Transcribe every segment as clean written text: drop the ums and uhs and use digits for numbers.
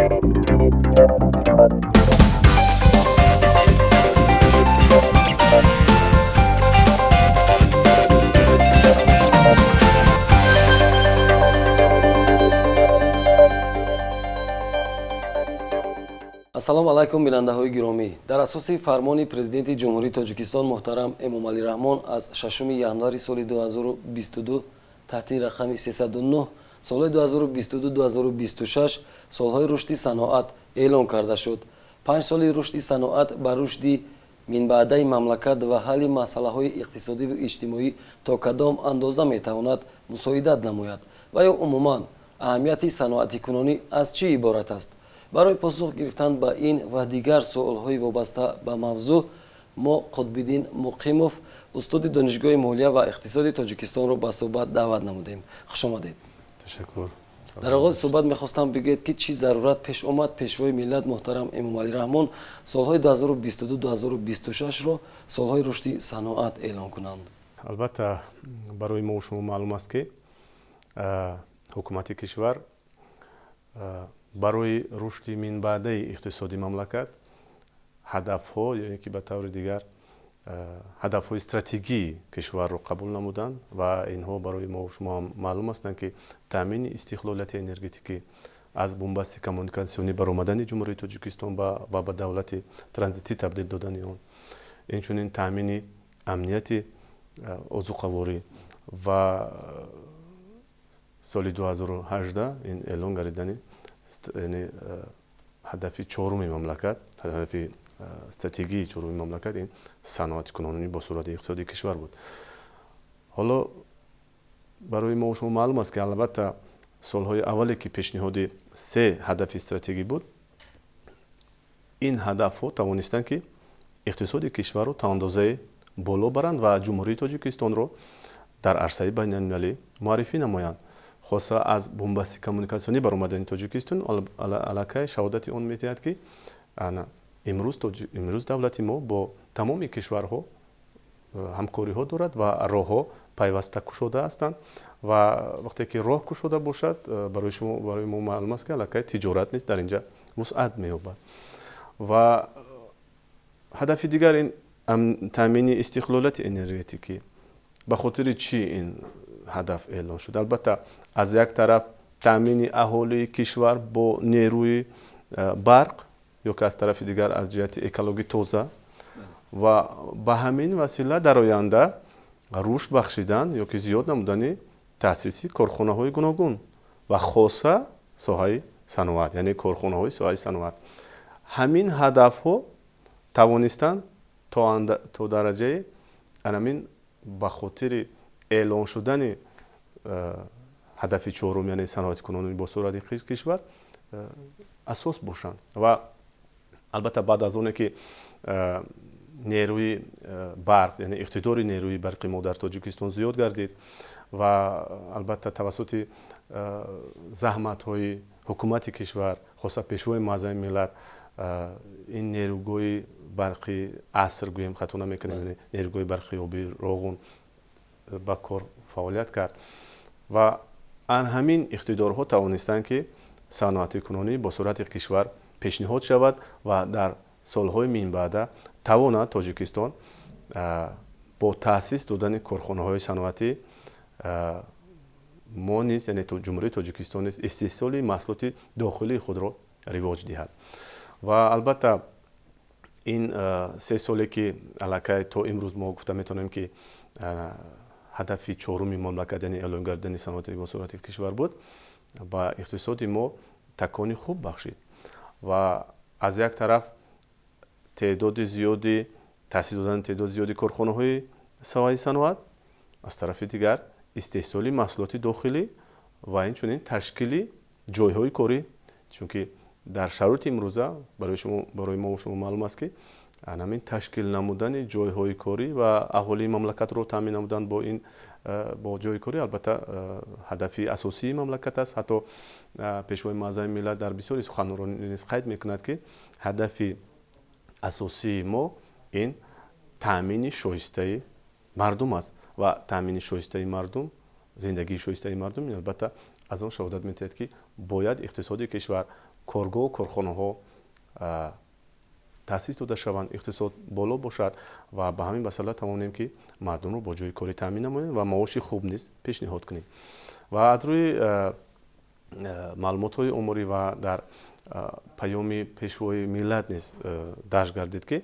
Ассалому алайкум, бинандаҳои гиромӣ. Дар асоси фармони Президенти Ҷумҳурии Тоҷикистон муҳтарам Эмомалӣ Раҳмон аз 6 январи соли 2022 таҳти рақами 309 солҳои 2022-2026 солҳои рушди саноат эълон карда шуд. 5 соли рушди саноат ба рушди минбаъдаи мамлакат ва ҳалли масъалаҳои иқтисодиву иҷтимоӣ то кадом андоза метавонад мусоидат намояд ва ё умуман аҳамияти саноатикунонӣ аз чӣ иборат аст? Барои посух гирифтан ба ин ва дигар суолҳои вобаста ба мавзӯъ мо Қутбиддин Муқимов, устоди Донишгоҳи молия ва иқтисоди Тоҷикистонро ба суҳбат даъват намудем. Хуш омадед. Ташаккур. Дар оғози суҳбат мехостам бигӯед, ки чӣ зарурат пеш омад Пешвои миллат муҳтарам Эмомалӣ Раҳмон солҳои 2022-2026-ро солҳои рушди саноат эълон кунанд? Албатта, барои мо шумо маълум аст, ки ҳукумати кишвар барои рушди минбаъдаи иқтисоди мамлакат ҳадафҳо ё ин ки ба таври дигар ҳадафҳои стратегии кишварро қабул намуданд ва инҳо барои мо шумо ҳам маълум ҳастанд, ки таъмини истиқлолияти энергетикӣ, аз бунбасти коммуникатсионӣ баромадани Ҷумҳурии Тоҷикистон ва ба давлати транзитӣ табдил додани он, инчунин таъмини амнияти озуқаворӣ ва соли 2018 ин эълон гардидани, яъне ҳадафи чоруми мамлакат, ҳадафи стратегии чоруми мамлакат ин саноатикунонии босуръати иқтисодии кишвар буд. Ҳоло барои мо шумо маълум аст, ки албатта солҳои аввале, ки пешниҳоди се ҳадафи стратегӣ буд, ин ҳадафҳо тавонистанд, ки иқтисоди кишварро то андозае боло баранд ва Ҷумҳурии Тоҷикистонро дар арсаи байналмилалӣ муаррифӣ намоянд. Хоса аз бунбасти коммуникатсионӣ баромадани Тоҷикистон аллакай шаҳодати он медиҳад, ки имрӯз давлати мо бо тамоми кишварҳо ҳамкориҳо дорад ва роҳҳо пайваста кушода ҳастанд. Ва вақте ки роҳ кушода бошад, барои шумо, барои мо маълум аст, ки аллакай тиҷорат низ дар инҷа вусъат меёбад. Ва ҳадафи дигар ин таъмини истиқлолияти энергетикӣ. Ба хотири чӣ ин ҳадаф эълон шуд? Албатта, аз як тараф таъмини аҳолии кишвар бо нерӯи барқ ё ки аз тарафи дигар аз ҷиҳати экологӣ тоза ва ба ҳамин васила дар оянда рушд бахшидан ё ки зиёд намудани таъсиси корхонаҳои гуногун ва хоса соҳаи саноат, яъне корхонаҳои соҳаи саноат. Ҳамин ҳадафҳо тавонистанд то дараҷаи анамин ба хотири эълон шудани ҳадафи чорум, яъне саноаткунони босуръати кишвар, асос бошанд. Ва албатта, баъд аз оне ки нерӯи барқ, яъне иқтидори нерӯи барқи мо дар Тоҷикистон зиёд гардид ва албатта тавассути заҳматҳои ҳукумати кишвар, хоса Пешвои муаззами миллат, ин нерӯгоҳи барқи аср гӯем, хато намекунем, нерӯгоҳи барқи обии Роғун ба кор фаъолият кард ва ан ҳамин иқтидорҳо тавонистанд, ки саноатикунонӣ бо суръати кишвар пешниҳод шавад ва дар солҳои минбаъда тавонад Тоҷикистон бо таъсис додани корхонаҳои саноатӣ мо низ, яъне Ҷумҳурии Тоҷикистон низ, истеҳсоли маҳсулоти дохилии худро ривоҷ диҳад. Ва албатта, ин 3 соле, ки аллакай то имрӯз мо гуфта метавонем, ки ҳадафи чоруми мамлакат, яъне эълон гардидани саноати босуръати кишвар буд, ба иқтисоди мо такони хуб бахшид ва аз як тараф теъдоди зиёди таъсис додани теъдоди зиёди корхонаҳои соҳаи саноат, аз тарафи дигар истеҳсоли маҳсулоти дохилӣ ва инчунин ташкили ҷойҳои корӣ, чунки дар шароити имрӯза барои шумо, барои мо шумо маълум аст, ки ҳамин ташкил намудани ҷойҳои корӣ ва аҳолии мамлакатро таъмин намудан бо ин бо ҷойи корӣ албатта ҳадафи асосии мамлакат аст. Ҳатто Пешвои муаззами миллат дар бисёри суханронӣ низ қайд мекунад, ки ҳадафи асосии мо ин таъмини шоистаи мардум аст ва таъмини шоистаи мардум, зиндагии шоистаи мардум ин албатта аз он шаҳодат медиҳад, ки Бояд иқтисоди кишвар, коргоҳу корхонаҳо таъсис дода шаванд, иқтисод боло бошад ва ба ҳамин масъала тавонем, ки мардумро бо ҷои корӣ таъмин намоем ва маоши хуб низ пешниҳод кунем. Ва аз рӯи маълумотҳои оморӣ ва дар паёми Пешвои миллат низ дарҷ гардид, ки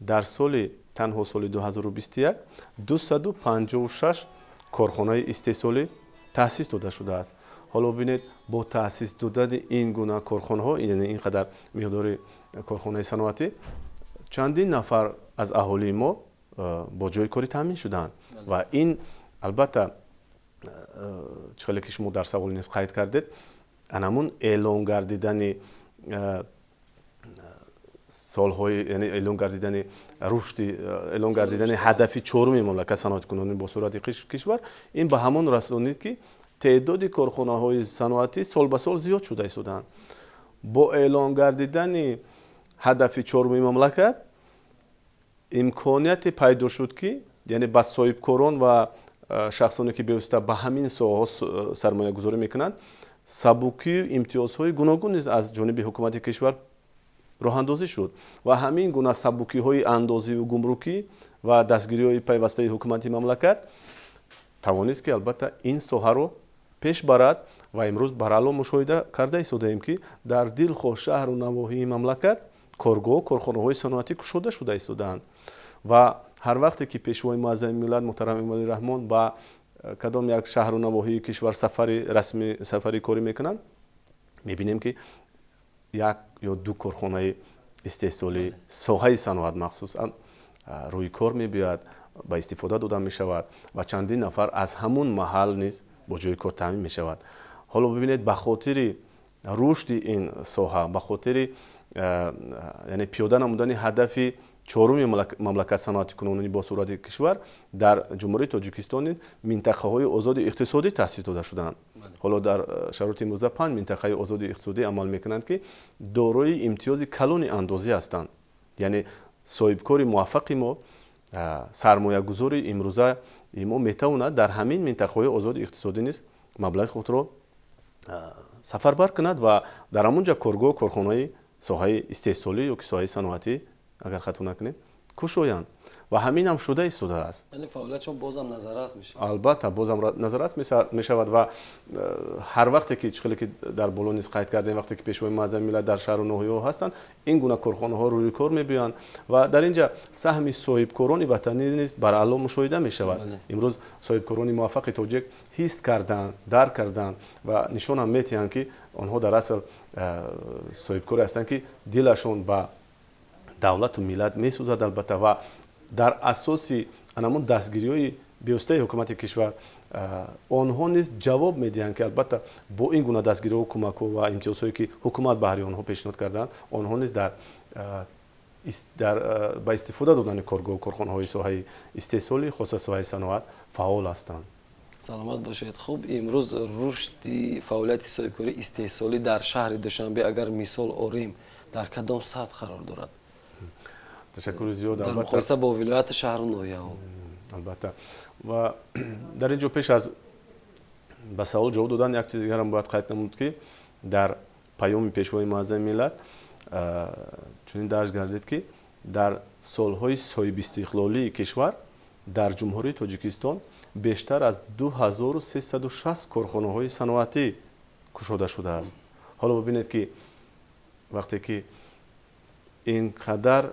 дар соли танҳо соли 2021 256 корхонаи истеҳсолӣ таъсис дода шудааст. Ҳоло бинед, бо таъсис додани ин гуна корхонаҳо, яъне ин қадар миқдори корхонаи саноатӣ, чандин нафар аз аҳолии мо бо ҷои корӣ таъмин шуданд. Ва ин албатта, чӣ хеле ки шумо дар савол низ қайд кардед, анамун эълон гардидани солҳои, яъне эълон гардидани рушди, эълон гардидани ҳадафи чоруми мамлакат, саноаткунонии босуръати кишвар, ин ба ҳамон расонид, ки теъдоди корхонаҳои саноатӣ сол ба сол зиёд шуда истодаанд. Бо эълон гардидани ҳадафи чоруми мамлакат имконияте пайдо шуд, ки яъне ба соҳибкорон ва шахсоне, ки бевосита ба ҳамин соҳаҳо сармоягузорӣ мекунанд, сабукию имтиёзҳои гуногун низ аз ҷониби ҳукумати кишвар роҳандозӣ шуд. Ва ҳамин гуна сабукиҳои андозиву гумрукӣ ва дастгириҳои пайвастаи ҳукумати мамлакат тавонист, ки албатта ин соҳаро пеш барад. Ва имрӯз барало мушоҳида карда истодаем, ки дар дилхоҳ шаҳру навоҳии мамлакат коргоҳу корхонаҳои саноатӣ кушода шуда истодаанд. Ва ҳар вақте ки Пешвои муаззами миллат муҳтарам Эмомалӣ Раҳмон ба кадом як шаҳру навоҳии кишвар сафари расмӣ, сафари корӣ мекунанд, мебинем, ки як ё ду корхонаи истеҳсолӣ соҳаи саноат махсусан рӯи кор мебиёяд, ба истифода дода мешавад ва чандин нафар аз ҳамун маҳал низ бо ҷои кор таъмин мешавад. Ҳоло бибинед, ба хотири рушди ин соҳа, ба хотири яъне пиёда намудани ҳадафи чоруми мамлакат, саноатикунонии босуръати кишвар, дар Ҷумҳурии Тоҷикистон минтақаҳои озоди иқтисодӣ таъсис дода шуданд. Ҳоло дар шароити имрӯза панҷ минтақаи озоди иқтисодӣ амал мекунанд, ки дорои имтиёзи калони андозӣ ҳастанд. Яъне соҳибкори муваффақи мо, сармоягузори имрӯзаи мо метавонад дар ҳамин минтақаҳои озоди иқтисодӣ низ маблағи худро сафарбар кунад ва дар ҳамон ҷа коргоҳу корхонаи соҳаи истеҳсолӣ ё ки соҳаи саноатӣ, агар хато накунем, кушоянд. Ва ҳамин ҳам шуда истодааст. Яъне фаъолиятшон бозам назаррас мешавад. Албатта, бозам назаррас мешавад. Ва ҳар вақте ки, чӣ хеле ки дар боло низ қайд кардем, вақте ки Пешвои муаззами миллат дар шаҳру ноҳияҳо ҳастанд, ин гуна корхонаҳо рӯи кор мебиёянд ва дар ин ҷа саҳми соҳибкорони ватанӣ низ бараъло мушоҳида мешавад. Имрӯз соҳибкорони муваффақи тоҷик ҳис карданд, дарк карданд ва нишонам метиҳанд, ки онҳо дар асл соҳибкоре ҳастанд, ки дилашон ба давлату миллат месӯзад, албатта. Ва дар асоси анамун дастгириҳои бевоситаи ҳукумати кишвар онҳо низ ҷавоб медиҳанд, ки албатта бо ин гуна дастгириҳо, кӯмакҳо ва имтиёзҳое, ки ҳукумат баҳри онҳо пешниҳод карданд, онҳо низ дар ба истифода додани коргоҳу корхонаҳои соҳаи истеҳсолӣ, хоса соҳаи саноат, фаъол ҳастанд. Саломат бошед. Хуб, имрӯз рушди фаъолияти соҳибкории истеҳсолӣ дар шаҳри Душанбе, агар мисол орем, дар кадом сатҳ қарор дорад? Ташаккури зиёд. Дар муқоиса бо вилояту шаҳру ноҳияҳо. Албатта. Ва дар ин ҷо пеш аз ба савол ҷавоб додан як чиз дигарам бояд қайд намуд, ки дар паёми Пешвои муаззами миллат чунин дарҷ гардид, ки дар солҳои соҳибистиқлолии кишвар дар Ҷумҳурии Тоҷикистон бештар аз 2360 корхонаҳои саноатӣ кушода шудааст. Ҳоло бибинед, ки вақте ки ин қадар,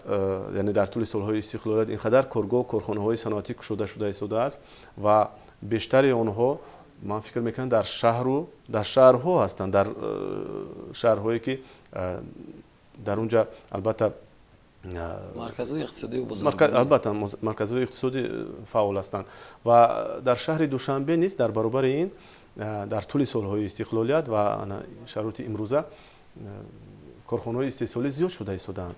яъне дар тӯли солҳои истиқлолият ин қадар коргоҳу корхонаҳои саноатӣ кушода шуда истодааст ва бештари онҳо, ман фикр мекунам, дар шаҳру дар шаҳрҳо ҳастанд, дар шаҳрҳое, ки дар он ҷа албатта марказҳои иқтисодӣ. Албатта, марказҳои иқтисодӣ фаъол ҳастанд. Ва дар шаҳри Душанбе низ дар баробари ин дар тӯли солҳои истиқлолият ва шароити имрӯза корхонаҳои истеҳсолӣ зиёд шуда истодаанд.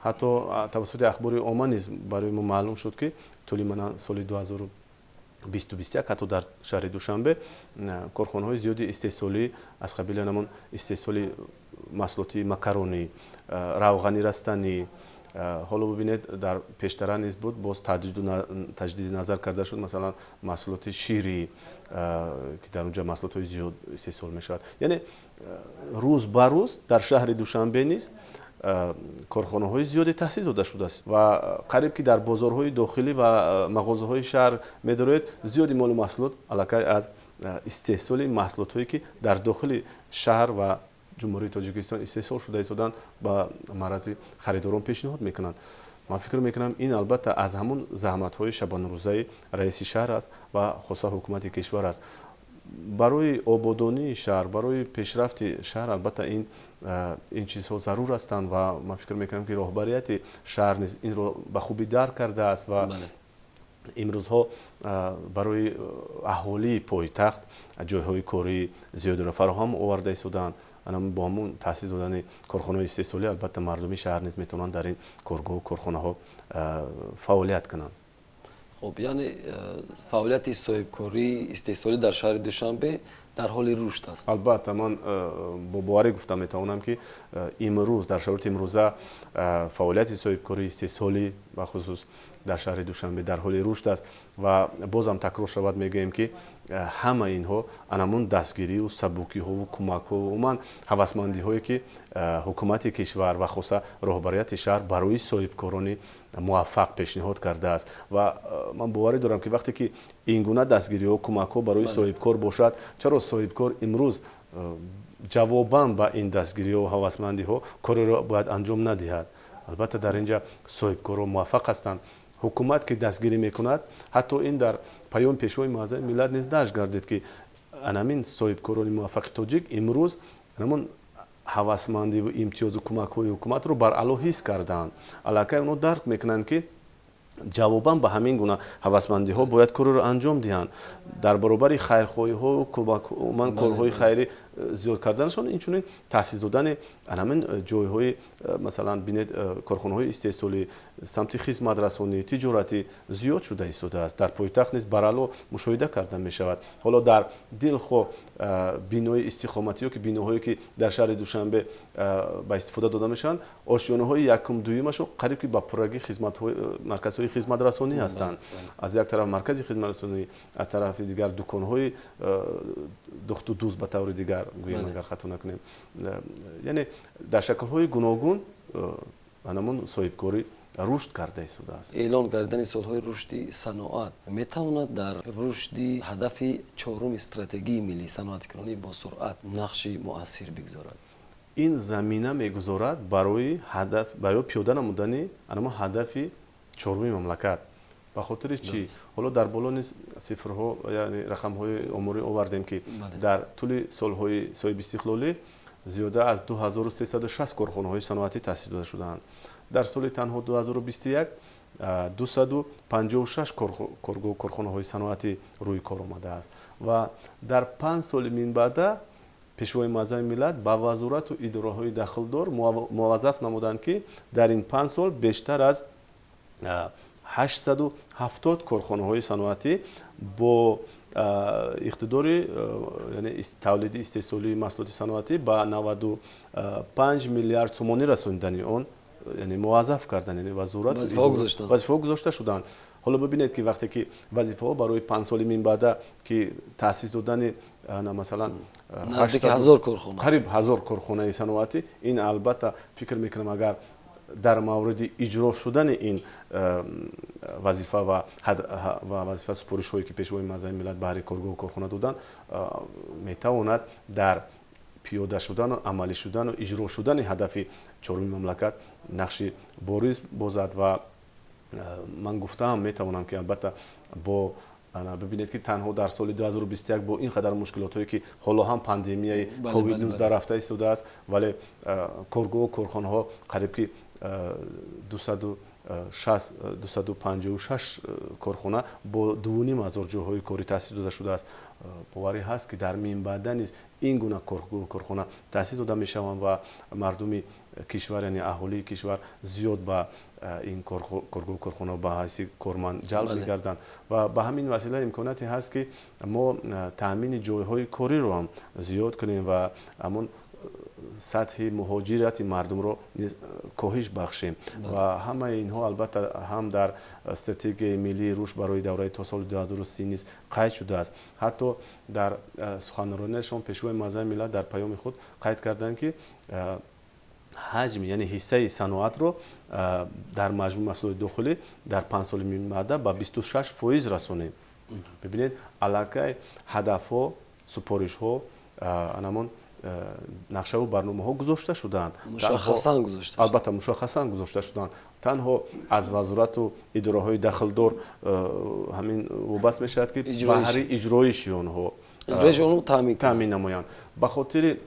Ҳатто тавассути ахбори омма низ барои мо маълум шуд, ки тӯли мана соли 2020-21 ҳатто дар шаҳри Душанбе корхонаҳои зиёди истеҳсолӣ аз қабили намон истеҳсоли маҳсулоти макаронӣ, равғани растанӣ, Ҳоло бубинед, дар пештара низ буд, боз таҷдиди назар карда шуд, масалан, маҳсулоти ширӣ, ки дар онҷа маҳсулотҳои зиёд истеҳсол мешавад. Яъне рӯз ба рӯз дар шаҳри Душанбе низ корхонаҳои зиёде таъсис дода шудааст ва қариб ки дар бозорҳои дохилӣ ва мағозаҳои шаҳр медароед, зиёди молу маҳсулот аллакай аз истеҳсоли маҳсулотҳое, ки дар дохили шаҳр ва Ҷумҳурии Тоҷикистон истеҳсол шуда истоданд, ба маррази харидорон пешниҳод мекунанд. Ман фикр мекунам, ин албатта аз ҳамун заҳматҳои шабонарӯзаи раиси шаҳр аст ва хоса ҳукумати кишвар аст. Барои ободонии шаҳр, барои пешрафти шаҳр албатта ин чизҳо зарур ҳастанд ва ман фикр мекунам, ки роҳбарияти шаҳр низ инро ба хубӣ дарк кардааст ва имрӯзҳо барои аҳолии пойтахт ҷойҳои кории зиёдеро фароҳам оварда истодаанд. Бо ҳамун таъсис додани корхонаҳои истеҳсолӣ, албатта, мардуми шаҳр низ метавонанд дар ин коргоҳу корхонаҳо фаъолият кунанд. Хуб, яъне фаъолияти соҳибкории истеҳсолӣ дар шаҳри Душанбе дар ҳоли рушд аст. Албатта, ман бо боварӣ гуфта метавонам, ки имрӯз, дар шароити имрӯза, фаъолияти соҳибкории истеҳсолӣ, бахусус дар шаҳри Душанбе, дар ҳоли рушд аст. Ва бозам такрор шавад, мегӯем, ки ҳама инҳо анамун дастгирию сабукиҳову кӯмакҳову умуман ҳавасмандиҳое, ки ҳукумати кишвар ва хоса роҳбарияти шаҳр барои соҳибкорони муваффақ пешниҳод кардааст. Ва ман боварӣ дорам, ки вақте ки ин гуна дастгириҳо, кӯмакҳо барои соҳибкор бошад, чаро соҳибкор имрӯз ҷавобан ба ин дастгириҳо, ҳавасмандиҳо кореро бояд анҷом надиҳад? Албатта, дар ин ҷа соҳибкорон муваффақ ҳастанд, ҳукумат ки дастгирӣ мекунад. Ҳатто ин дар паёми Пешвои муаззами миллат низ дарҷ гардид, ки анамин соҳибкорони муваффақи тоҷик имрӯз анамун ҳавасмандиву имтиёзу кӯмакҳои ҳукуматро баръало ҳис кардаанд. Аллакай онҳо дарк мекунанд, ки ҷавобан ба ҳамин гуна ҳавасмандиҳо бояд кореро анҷом диҳанд. Дар баробари хайрхоҳиҳо, умуман корҳои хайрӣ зиёд карданашон, инчунин таъсис додани ҳамин ҷойҳои, масалан, бинед, корхонаҳои истеҳсолӣ, самти хизматрасонӣ, тиҷоратӣ зиёд шуда истодааст. Дар пойтахт низ баръало мушоҳида карда мешавад. Ҳоло дар дилхоҳ бинои истиқоматӣ ё ки биноҳое, ки дар шаҳри Душанбе ба истифода дода мешаванд, ошёнаҳои якум, дуюмашон қариб ки ба пуррагӣ марказҳои хизматрасонӣ ҳастанд. Аз як тараф маркази хизматрасонӣ, аз тарафи дигар дуконҳои духту дуз, ба таври дигар гӯем, агар хато накунем. Яъне дар шаклҳои гуногун анамун соҳибкорӣ рушд карда истодааст. Эълон кардани солҳои рушди саноат метавонад дар рушди ҳадафи чоруми стратегии миллӣ, саноаткунонии босуръат, нақши муассир бигзорад? Ин замина мегузорад барои ҳадаф, барои пиёда намудани анамун ҳадафи чоруми мамлакат. Ба хотири чӣ? Ҳоло дар боло низ цифрҳо, яъне рақамҳои оморӣ овардем, ки дар тӯли солҳои соҳибистиқлолӣ зиёда аз 2360 корхонаҳои саноатӣ таъсис дода шудаанд. Дар соли танҳо 2021 256 коргоҳу корхонаҳои саноатӣ рӯи кор омадааст. Ва дар 5 соли минбаъда Пешвои муаззами миллат ба вазорату идораҳои дахлдор муваззаф намуданд, ки дар ин 5 сол бештар аз 870 корхонаҳои саноатӣ бо иқтидори, яъне тавлиди истеҳсолии маҳсулоти саноатӣ ба 95 миллиард сомонӣ расонидани он, яъне муваззаф кардан, яъне вазорат вазифаҳо гузошта шуданд. Ҳоло бибинед, ки вақте ки вазифаҳо барои 5 соли минбаъда, ки таъсис додани, масалан, қариб 1000 корхонаи саноатӣ, ин албатта, фикр мекунам, агар дар мавриди иҷро шудани ин вазифа ва вазифа супоришҳое, ки Пешвои муаззами миллат баҳри коргоҳу корхона доданд, метавонад дар пиёда шудану амалӣ шудану иҷро шудани ҳадафи чоруми мамлакат нақши бориз бозад. Ва ман гуфтаам метавонам, ки албатта бо бибинед, ки танҳо дар соли 2021 бо ин қадар мушкилотҳое, ки ҳоло ҳам пандемияи COVID-19 рафта истодааст, вале коргоҳу корхонаҳо қариб ки 256 корхона бо 2,5 ҳазор ҷойҳои корӣ таъсис дода шудааст. Боварӣ ҳаст, ки дар минбаъда низ ин гуна коргоҳу корхона таъсис дода мешаванд ва мардуми кишвар, яъне аҳолии кишвар, зиёд ба ин коргоҳу корхона ба ҳайси корманд ҷалб мегарданд. Ва ба ҳамин васила имконияте ҳаст, ки мо таъмини ҷойҳои кориро ҳам зиёд кунем ва ҳамон сатҳи муҳоҷирати мардумро низ коҳиш бахшем. Ва ҳамаи инҳо, албатта, ҳам дар Стратегияи миллии рушд барои давраи то соли 2030 низ қайд шудааст. Ҳатто дар суханрониашон Пешвои Муаззами миллат дар паёми худ қайд карданд, ки ҳаҷми, яъне ҳиссаи саноатро дар маҷмӯи маҳсулоти дохилӣ дар 5 соли минбаъда ба 26% расонем. Бибинед, аллакай ҳадафҳо, супоришҳо, анамон нақшаву барномаҳо гузошта шудаанд. Мушаххасан гузошта. Албатта, мушаххасан гузошта шудаанд. Танҳо аз вазорату идораҳои дахлдор ҳамин вобаст мешавад, ки баҳри иҷроиши онҳо таъмин намоянд. Ба хотири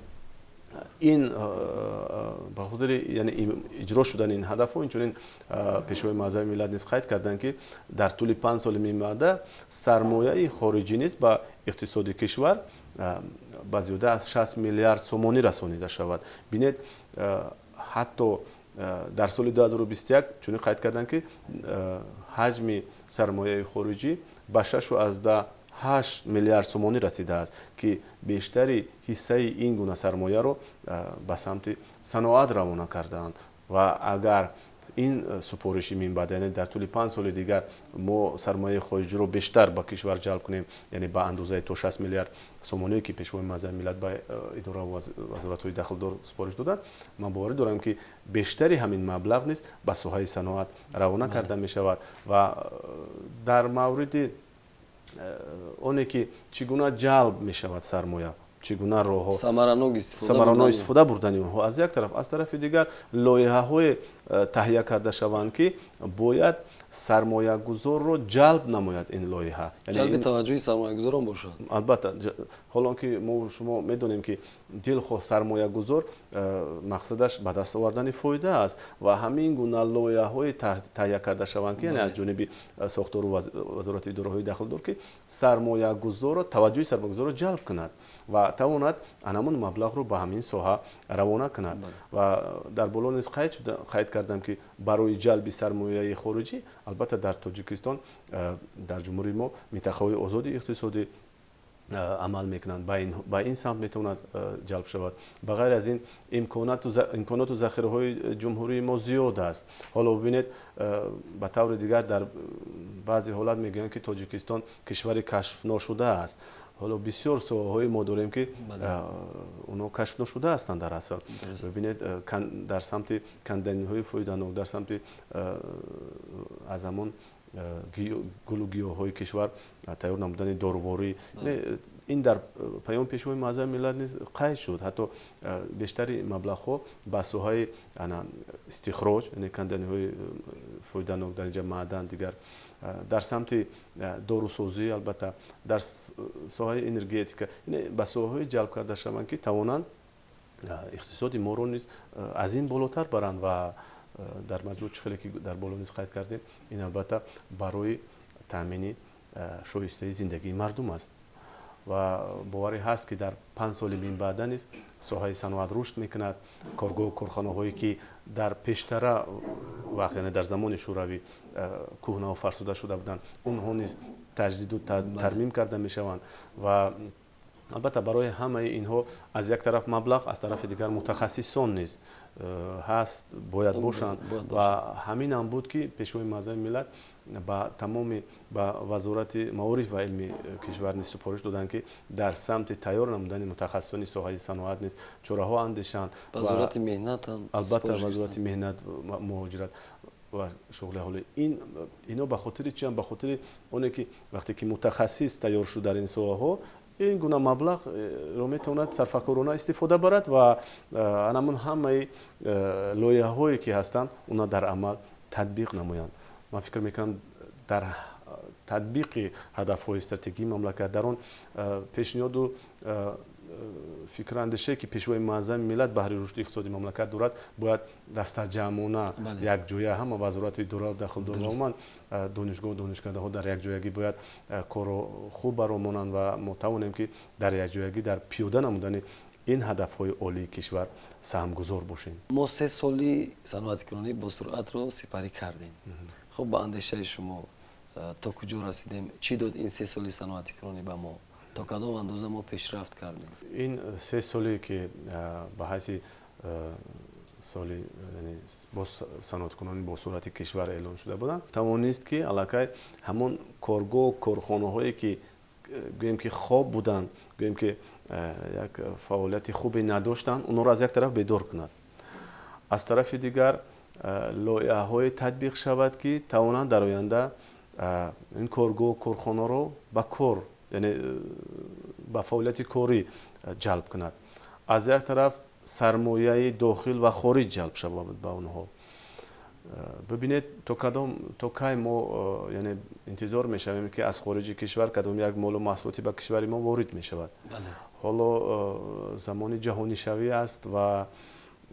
ин, ба хотири, яъне, иҷро шудани ин ҳадафҳо, инчунин Пешвои Муаззами миллат низ қайд карданд, ки дар тӯли 5 соли минбаъда сармояи хориҷӣ низ ба иқтисоди кишвар ба зиёда аз 60 миллиард сомонӣ расонида шавад. Бинед, ҳатто дар соли 2021 чунин қайд карданд, ки ҳаҷми сармояи хориҷӣ ба 6,8 миллиард сомонӣ расидааст, ки бештари ҳиссаи ин гуна сармояро ба самти саноат равона кардаанд. Ва агар ин супориши минбаъд, яъне дар тӯли 5 соли дигар, мо сармояи хориҷиро бештар ба кишвар ҷалб кунем, яъне ба андозаи то 60 миллиард сомоние, ки Пешвои Муаззами миллат ба идора вазоратҳои дахлдор супориш доданд, ман боварӣ дорам, ки бештари ҳамин маблағ низ ба соҳаи саноат равона карда мешавад. Ва дар мавриди оне ки чӣ гуна ҷалб мешавад сармоя, чӣ гуна роҳҳо самаранок истифода бурдани онҳо аз як тараф, аз тарафи дигар лоиҳаҳое таҳия карда шаванд, ки бояд сармоягузорро ҷалб намояд ин лоиҳа. Ҷалби таваҷҷӯҳи сармоягузорон бошад. Албатта, ҳолон ки мо шумо медонем, ки дилхоҳ сармоягузор мақсадаш ба даст овардани фоида аст, ва ҳамин гуна лоиҳаҳое таҳия карда шаванд, ки, яъне, аз ҷониби сохтору вазорати идораҳои дахлдор, ки сармоягузорро, таваҷҷӯҳи сармоягузорро ҷалб кунад ва тавонад анамун маблағро ба ҳамин соҳа равона кунад. Ва дар боло низ қайд кардам, ки барои ҷалби сармояи хориҷӣ, албатта, дар Тоҷикистон, дар ҷумҳурии мо минтақаҳои озоди иқтисодӣ амал мекунанд, ба ин самт метавонад ҷалб шавад. Ба ғайр аз ин, имконоту захираҳои ҷумҳурии мо зиёд аст. Ҳоло бибинед, ба таври дигар дар баъзе ҳолат мегӯянд, ки Тоҷикистон кишвари кашфношуда аст. Ҳоло бисёр соҳаҳои мо дорем, ки онҳо кашф нашуда ҳастанд дар асл. Бибинед, дар самти канданиҳои фоиданок, дар самти аз ҳамон гулу гиёҳҳои кишвар тайёр намудани доруворӣ. Ин дар паёми Пешвои Муаззами миллат низ қайд шуд. Ҳатто бештари маблағҳо ба соҳаи истихроҷ, яъне канданиҳои фоиданок, дар инҷа маъдан, дигар, дар самти дорусозӣ, албатта, дар соҳаи энергетика, ба соҳаҳое ҷалб карда шаванд, ки тавонанд иқтисоди моро низ аз ин болотар баранд. Ва дар маҷмӯъ, чӣ хеле ки дар боло низ қайд кардем, ин, албатта, барои таъмини шоистаи зиндагии мардум аст. Ва боварӣ ҳаст, ки дар 5 соли минбаъда низ соҳаи саноат рушд мекунад. Коргоҳу корхонаҳое, ки дар пештара вақт, яъне дар замони Шӯравӣ, кӯҳнаву фарсуда шуда буданд, онҳо низ таҷдиду тармим карда мешаванд. Ва албатта, барои ҳамаи инҳо аз як тараф маблағ, аз тарафи дигар мутахассисон низ ҳаст, бояд бошанд. Ва ҳаминам буд, ки Пешвои Муаззами миллат ба тамоми ба Вазорати маориф ва илми кишвар низ супориш доданд, ки дар самти тайёр намудани мутахассисони соҳаи саноат низ чораҳо андешанд. Вазорати меҳнат. Албатта, Вазорати меҳнат, муҳоҷират ва шуғли аҳолӣ. Ино ба хотири чиам? Ба хотири оне ки вақте ки мутахассис тайёр шуд дар ин соҳаҳо, ин гуна маблағро метавонад сарфакорона истифода барад ва анамун ҳамаи лоиҳаҳое, ки ҳастанд, онҳо дар амал татбиқ намоянд. Ман фикр мекунам, дар татбиқи ҳадафҳои стратегии мамлакат, дар он пешниҳоду фикру андешае, ки Пешвои Муаззами миллат баҳри рушди иқтисоди мамлакат дорад, бояд дастаҷамъона, якҷоя ҳама вазорату идораҳо дахлдор ва умуман донишгоҳу донишкадаҳо дар якҷоягӣ бояд корро хуб баромонанд ва мо тавонем, ки дар якҷоягӣ дар пиёда намудани ин ҳадафҳои олии кишвар саҳмгузор бошем. Мо 3 соли саноаткунонӣ бо суръатро сипарӣ кардем. Хуб, ба андешаи шумо, то куҷо расидем? Чӣ дод ин 3 соли саноаткунонӣ ба мо? То кадом андоза мо пешрафт кардем? Ин 3 соле, ки ба ҳайси Соли бо саноаткунони босуръати кишвар эълон шуда буданд, тавонист, ки аллакай ҳамон коргоҳ, корхонаҳое, ки гӯем, ки хоб буданд, гӯем, ки як фаъолияти хубе надоштанд, онҳоро аз як тараф бедор кунад, аз тарафи дигар лоиҳаҳое татбиқ шавад, ки тавонанд дар оянда ин коргоҳ, корхонаро ба кор, яъне ба фаъолияти корӣ ҷалб кунад. Аз як тараф сармояи дохил ва хориҷ ҷалб шавад ба онҳо. Бибинед, то кадом, то кай мо, яъне, интизор мешавем, ки аз хориҷи кишвар кадом як молу маҳсулоте ба кишвари мо ворид мешавад. Ҳоло замони ҷаҳонишавӣ аст ва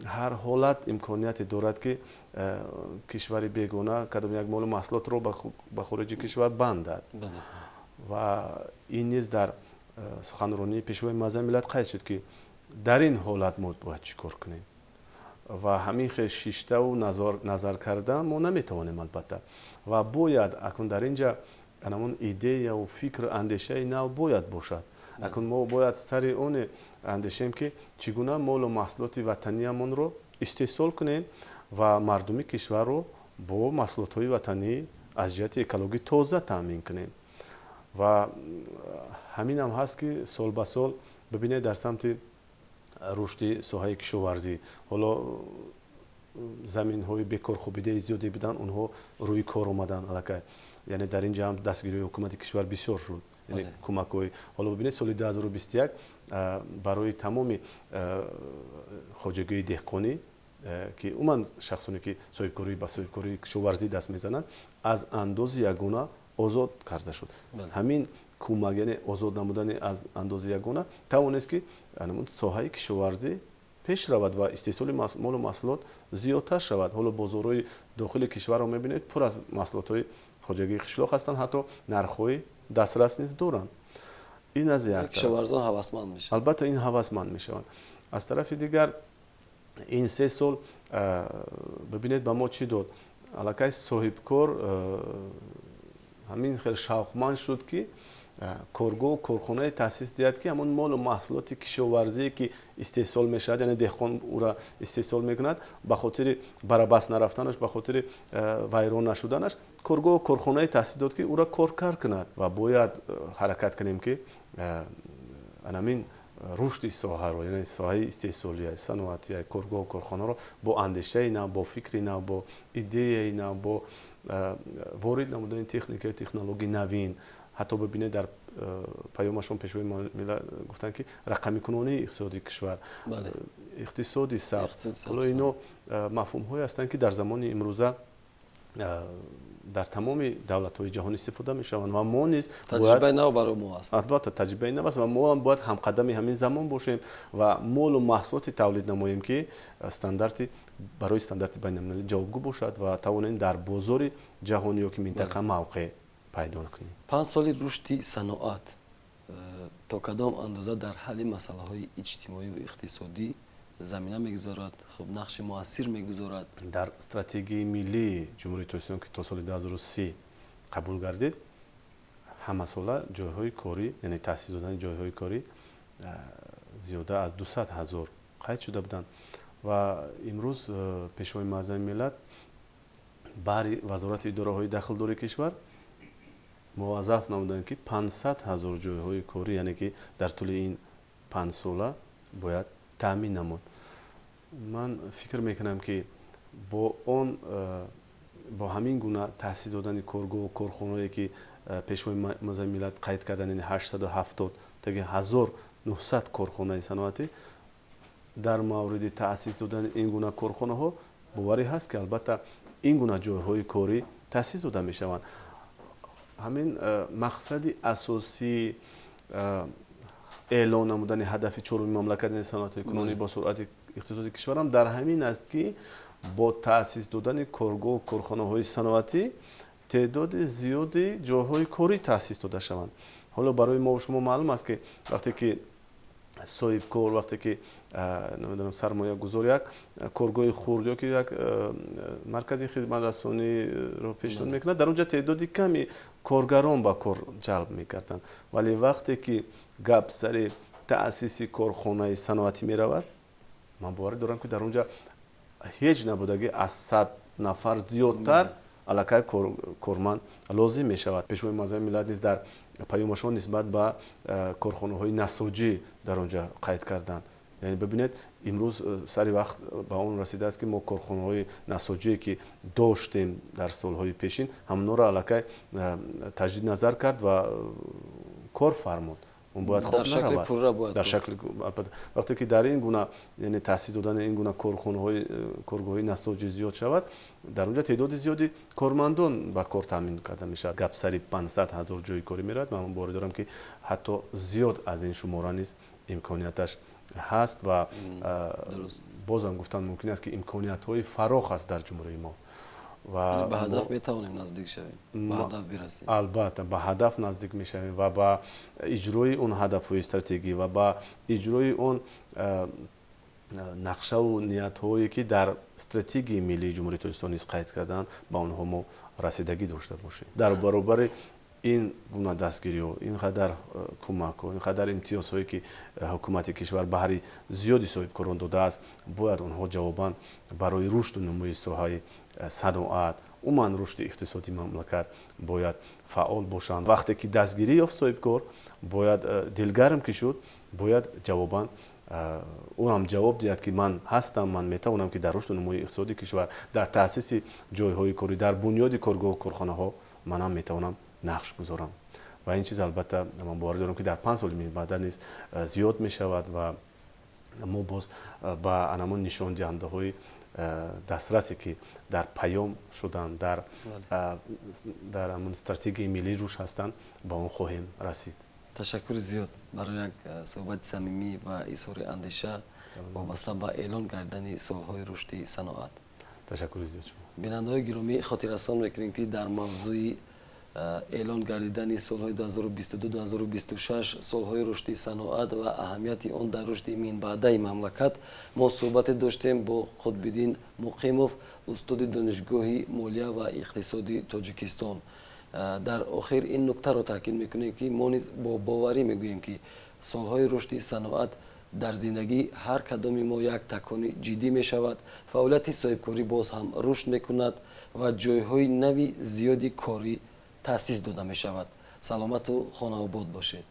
ҳар ҳолат имконияте дорад, ки кишвари бегона кадом як молу маҳсулотро ба хориҷи кишвар бандад. Ва ин низ дар суханронии Пешвои муаззами миллат қайд шуд, ки дар ин ҳолат мо бояд чӣ кор кунем. Ва ҳамин хел шиштаву назар кардан мо наметавонем, албатта, ва бояд акнун дар ин ҷа анамон идеяву фикру андешаи нав бояд бошад. Акнун мо бояд сари оне андешем, ки чӣ гуна молу маҳсулоти ватаниямонро истеҳсол кунем ва мардуми кишварро бо маҳсулотҳои ватанӣ аз ҷиҳати экологӣ тоза таъмин кунем. Ва ҳаминам ҳаст, ки сол ба сол, бибинед, дар самти рушди соҳаи кишоварзӣ ҳоло заминҳои бекорхобидаи зиёде буданд, онҳо рӯи кор омаданд аллакай. Яъне дар ин ҷа ҳам дастгирии ҳукумати кишвар бисёр шуд, яъне кӯмакҳои. Ҳоло бибинед, соли 2021 барои тамоми хоҷагии деҳқонӣ, ки умуман шахсоне, ки соҳибкорӣ, ба соҳибкории кишоварзӣ даст мезананд, аз андози ягона озод карда шуд. Ҳамин кӯмак, яъне озод намудани аз андози ягона, тавонист, ки соҳаи кишоварзӣ пеш равад ва истеҳсоли молу маҳсулот зиёдтар шавад. Ҳоло бозорҳои дохили кишварро мебинед, пур аз маҳсулотҳои хоҷагии қишлоқ ҳастанд, ҳатто нархҳои дастрас низ доранд. Ин аз як Кишоварзон ҳавасманд мешаванд. Албатта, ин ҳавасманд мешаванд. Аз тарафи дигар, ин 3 сол, бибинед, ба мо чӣ дод. Аллакай соҳибкор ҳамин хел шавқманд шуд, ки коргоҳу корхонае таъсис диҳад, ки ҳамон молу маҳсулоти кишоварзие, ки истеҳсол мешавад, яъне деҳқон ӯра истеҳсол мекунад, ба хотири барабас нарафтанаш, ба хотири вайрон нашуданаш, коргоҳу корхонае таъсис дод, ки ӯра коркард кунад. Ва бояд ҳаракат кунем, ки анамин рушди соҳаро, яъне соҳаи истеҳсолия, саноатия, коргоҳу корхонаро бо андешаи нав, бо фикри нав, бо идеяи нав, бо ворид намудани техникаи технологияи навин. Ҳатто бибинед, дар паёмашон Пешвои миллат гуфтанд, ки рақамикунонии иқтисоди кишвар, иқтисоди сабз. Ҳоло ино мафҳумҳое ҳастанд, ки дар замони имрӯза дар тамоми давлатҳои ҷаҳон истифода мешаванд ва мо низ Таҷрибаи нав барои мо аст. Албатта, таҷрибаи нав аст ва мо ҳам бояд ҳамқадами ҳамин замон бошем ва молу маҳсулоте тавлид намоем, ки стандарти барои стандарти байналмилалӣ ҷавобгӯ бошад ва тавонем дар бозори ҷаҳонӣ ё ки минтақа мавқеъ пайдо кунем. 5 соли рушди саноат то кадом андоза дар ҳалли масъалаҳои иҷтимоию иқтисодӣ замина мегузорад, хуб, нақши муассир мегузорад? Дар Стратегияи миллии Ҷумҳурии Тоҷикистон, ки то соли 2030 қабул гардид, ҳамасола ҷойҳои корӣ, яъне таъсис додани ҷойҳои корӣ зиёда аз 200 ҳазор қайд шуда буданд. Ва имрӯз Пешвои муаззами миллат баҳри вазорати идораҳои дахлдори кишвар муваззаф намуданд, ки 500 ҳазор ҷойҳои корӣ, яъне ки дар тӯли ин 5 сола бояд таъмин намуд. Ман фикр мекунам, ки бо он бо ҳамин гуна таъсис додани коргоҳу корхонаое, ки Пешвои муаззами миллат қайд кардан, яъне 870 таги 1900 корхонаи саноатӣ, дар мавриди таъсис додани ин гуна корхонаҳо боварӣ ҳаст, ки албатта ин гуна ҷойҳои корӣ таъсис дода мешаванд. Ҳамин мақсади асосии эълон намудани ҳадафи чоруми мамлакат, яъне саноатикунонии бо суръати иқтисоди кишварам, дар ҳамин аст, ки бо таъсис додани коргоҳу корхонаҳои саноатӣ теъдоди зиёди ҷойҳои корӣ таъсис дода шаванд. Ҳоло барои мо шумо маълум аст, ки вақте ки соҳибкор, вақте ки, намедонам, сармоягузор як коргоҳи хурд ё ки як маркази хизматрасониро пешниҳод мекунад, дар он ҷо теъдоди ками коргарон ба кор ҷалб мекарданд. Вале вақте ки гап сари таъсиси корхонаи саноатӣ меравад, ман боварӣ дорам, ки дар он ҷо Ҳеҷ набудагӣ аз 100 нафар зиёдтар аллакай корманд лозим мешавад. Пешвои муаззами миллат низ дар паёмашон нисбат ба корхонаҳои насоҷӣ дар он ҷо қайд карданд. Яъне бибинед, имрӯз сари вақт ба он расидааст, ки мо корхонаҳои насоҷие, ки доштем дар солҳои пешин, ҳамонҳоро аллакай таҷдид назар кард ва кор фармуд. Он бояд хоб наравад дар шакли, вақте ки дар ин гуна, яъне таъсис додани ин гуна корхонаҳои, коргоҳҳои насоҷӣ зиёд шавад, дар он ҷо теъдоди зиёди кормандон ба кор таъмин карда мешавад. Гап сари 500 ҳазор ҷои корӣ меравад. Ман боварӣ дорам, ки ҳатто зиёд аз ин шумора низ имконияташ ҳаст ва бозам гуфтан мумкин аст, ки имкониятҳои фарох аст дар ҷумҳурии мо. Ва ба ҳадаф метавонем наздик шавем, ба ҳадаф бирасем. Албатта, ба ҳадаф наздик мешавем ва ба иҷрои он ҳадафҳои стратегӣ ва ба иҷрои он нақшаву ниятҳое, ки дар стратегияи миллии Ҷумҳурии Тоҷикистон низ қайд карданд, ба онҳо мо расидагӣ дошта бошем. Дар баробари ин гуна дастгириҳо, ин қадар кӯмакҳо, ин қадар имтиёзҳое, ки ҳукумати кишвар баҳри зиёди соҳибкорон додааст, бояд онҳо ҷавобан барои рушду нумӯи соҳаи саноат, умуман рушди иқтисодии мамлакат бояд фаъол бошанд. Вақте ки дастгирӣ ёфт соҳибкор, бояд дилгарм ки шуд, бояд ҷавобан ӯ ҳам ҷавоб диҳад, ки ман ҳастам, ман метавонам, ки дар рушду нумӯи иқтисоди кишвар, дар таъсиси ҷойҳои корӣ, дар бунёди коргоҳу корхонаҳо манам метавонам нақш гузорам. Ва ин чиз, албатта, ман боварӣ дорам, ки дар 5 соли минбаъда низ зиёд мешавад ва мо боз ба анамон нишондиҳандаҳои дастрасе, ки дар паём шуданд, дар ҳамон стратегияи миллии рушд ҳастанд, ба он хоҳем расид. Ташаккури зиёд барои як суҳбати самимӣ ва изҳори андеша вобаста ба эълон кардани солҳои рушди саноат. Ташаккури зиёд шумо. Бинандаҳои гиромӣ, хотиррасон мекунем, ки дар мавзӯи эълон гардидани солҳои 2022-2026 солҳои рушди саноат ва аҳамияти он дар рушди минбаъдаи мамлакат мо суҳбате доштем бо Қутбиддин Муқимов, устоди Донишгоҳи молия ва иқтисоди Тоҷикистон. Дар охир ин нуктаро таъкид мекунем, ки мо низ бо боварӣ мегӯем, ки солҳои рушди саноат дар зиндагии ҳар кадоми мо як такони ҷиддӣ мешавад, фаъолияти соҳибкорӣ боз ҳам рушд мекунад ва ҷойҳои нави зиёди корӣ таъсис дода мешавад. Саломату хонаобод бошед.